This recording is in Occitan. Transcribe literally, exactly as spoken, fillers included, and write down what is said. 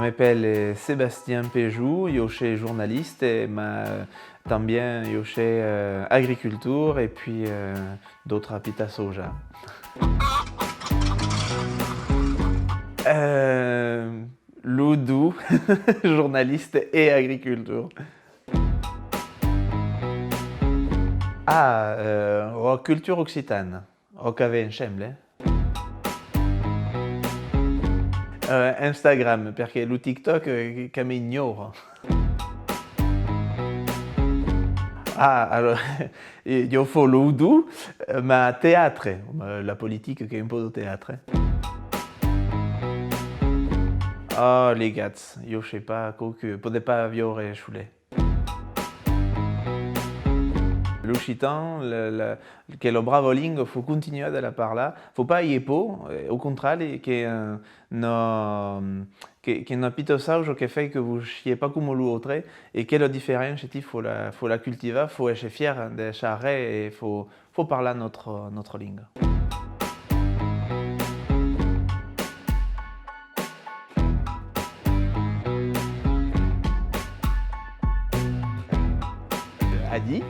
M'apèle Sébastien Pejoux, ieu soi jornaliste, mas tanben ieu soi, euh, agricultor e puèi, euh, d'autras pitas causas. Euh, los dos, jornaliste e agricultor. Ah, euh, o cultura occitana. O qu'avèm ensemble, eh? Euh, Instagram, perque lo TikTok, euh, que m'ignòra. Ah, alors, e ieu fau los dos, euh, mas teatre, euh, la politica qu'es un pauc de teatre. Ah, les gats, ieu soi pas, quauque, pòde pas viure solet. L'occitan, la, la, qu'es la brava lenga, fau continuar de la parlar, fau pas aver paur, eh, au contrari, que, eh, na, que, que na pita causa que fai que vos siatz pas coma los autres, e qu'es la diferéncia, ti, fau la, fau la cultivar, fau èsser fièr de chas arré e fau, fau parlar nòstra, nòstra lenga. Adi,